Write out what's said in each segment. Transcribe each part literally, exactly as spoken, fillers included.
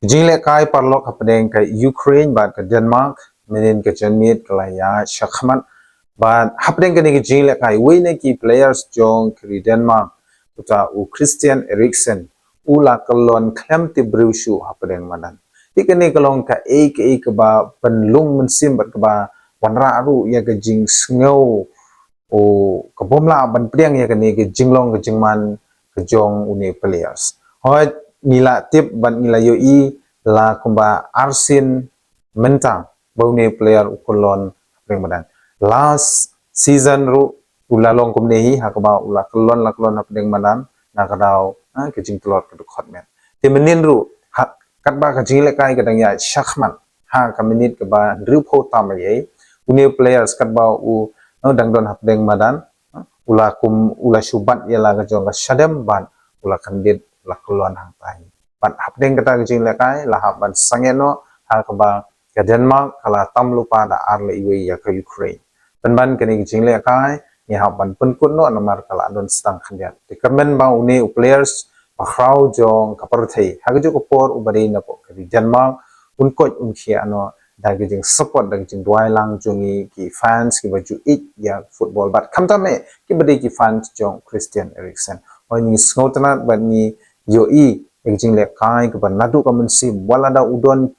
Jinglehkai paralok hapdeng ka Ukraine bad ka Denmark, mynnin ka janmiet ka la ïa shah khmat. Bad hapdeng kane ka jinglehkai, uwei na ki players jong ka ri Denmark, uta u Christian Eriksen, u la kyllon khlem tip briew shuh hapdeng madan. Te kane ka long kaei kaei kaba pynlung mynsiem bad kaba wanrah ruh ïa ka jingsngew, u, ka bym lah ban pdiang ïa kane ka jinglong ka jingman ka jong une u players. Hooid, ngi la tip bad ngi la ïohi la kumba arsien mynta ba une u player u kyllon hapdeng madan. Last season ruh u la long kumne hi, ha kaba u la kyllon la kyllon hapdeng madan na ka daw, ha, ka jingtlot ka dkhot met. Te mynnin ruh, ha, katba ka jinglehkai ka dang ïa shah khmat, ha ka minit kaba hynriewphew tam ïa, une u players katba u, eh, dang don hapdeng madan, eh, u la kum, u la shu bat ïa la ka jong ka shadem bad u la kyndit, u la kyllon hangtai. Bad hapdeng kata ka jinglehkai la hap ban sangeh noh, ha kaba ka Denmark ka la tam lypa da ar la iwei ïa ka Ukraine. Pynban kane ka jinglehkai ngi hap ban pynkut noh namar ka la don stang khyndiat. Te kyrmen ba une u players bakhraw jong ka pyrthei, ha kajuh ka por uba dei na pdeng ka ri Denmark, un koit un khiah noh da ka jingsupport, da ka jingduwai lang jong ngi ki fans kiba ju ïeit ïa football bad khamtam eh kiba dei ki fans jong Christian Eriksen. Hooid, ngi sngewtynnat bad ngi ïohi ïa ka jinglehkai kaba naduh ka mynsiem, wat la da u don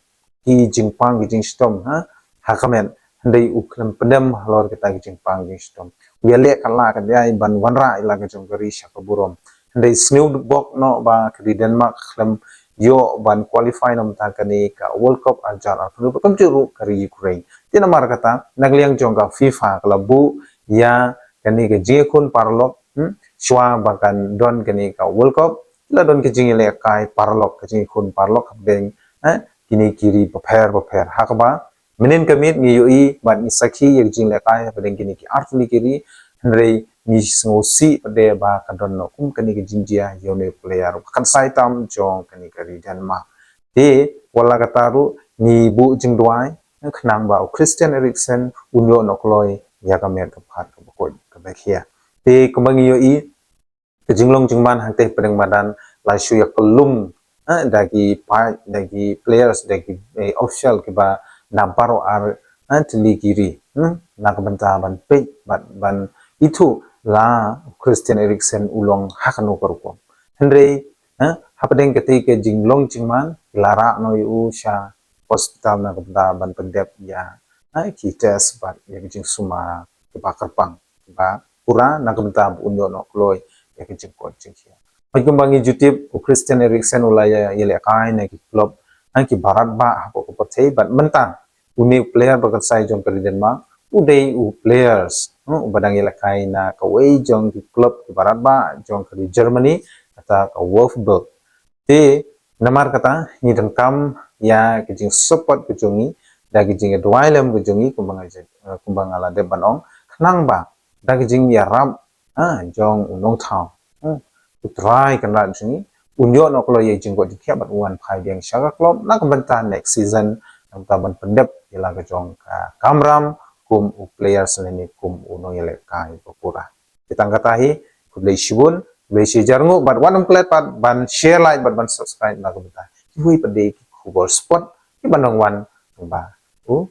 ki jingpang ki jingshitom, ha, ha ka met, hynrei u khlem pyndem halor kita ki jingpang jingshitom. U ïaleh katba lah ka dei ban wanrah ïa la ka jong ka ri sha ka burom. Hynrei sngewbok noh ba ka ri Denmark khlem ïoh ban qualify na ka bynta kane ka World Cup arhajar arphew hynriew, kumjuh ruh ka ri Ukraine. Te namar kata, na ka liang jong ka FIFA ka la buh ïa kane ka jingïakhun paralok, hmm, shuwa ba kan don kane ka World Cup, la don ka jingïalehkai paralok, ka jingïakhun paralok hapdeng, eh, kine ki ri bapher bapher. Ha kaba mynnin ka miet ngi ïohi bad ngi sakhi ïa ka jinglehkai hapdeng kine ki artylli ki ri, hynrei ngi sngewsih pat de ba ka don noh kum kane ka jingjia ïa une u player ba kynsan tam jong kane ka ri Denmark. Te wat la katta ruh ngi buh jingduwai khnang ba u Christian Eriksen un ïoh noh kloi ïa ka met ka phad kaba koit kaba khia. Te kumba ngi ïohi, ka jinglong jingman hangtei hapdeng madan la shu ïa kyllum, eh, da ki pa-, da ki players, da ki, eh, official kiba na baroh ar, eh, tylli ki ri, hmm, na ka bynta ban peit bad ban ithuh la Christian Eriksen u long ha kano ka rukom. Hynrei, eh, hapdeng katei ka jinglong jingman la rah noh ïa u sha hospital na ka bynta ban pyndep ïa, eh, ki test bad ïa ki jingsumar kiba kyrpang, kiba pura na ka bynta ba un ïoh noh kloi ïa ka jingkoit jingkhiah. Hooid, kumba ngi ju tip, u Christian Eriksen u la ïa, ïalehkai na ki club, ha, kiba radbah hapoh ka pyrthei, bad mynta une u player ba kynsan jong ka ri Denmark u dei u players, hmm, uba dang ïalehkai na kawei jong ki club kiba radbah jong ka ri Germany, kata ka Wolfsburg. Te namar kata ngi donkam ïa ka jingsupport ka jong ngi, da ka jingduwai lem ka jong ngi, kumba nga, eh, kumba nga la dep ban ong, khnang ba da ka jingïarap, ah, jong u Nongthaw, hmm, u Trai Kynrad jong ngi un ïoh noh kloi ïa ka jingkoit jingkhiah bad un wan phai biang sha ka club na ka bynta next season, na ka bynta ban pyndep ïa la ka jong ka kamram kum u player lane kum u nongïalehkai ba pura. Te tang kata hi, khublei shibun, khublei shihajar nguh, bad wat nym klet pat ban share, like bad ban subscribe na ka bynta kiwei pat de ki khubor sport kiban dang wan, kumba u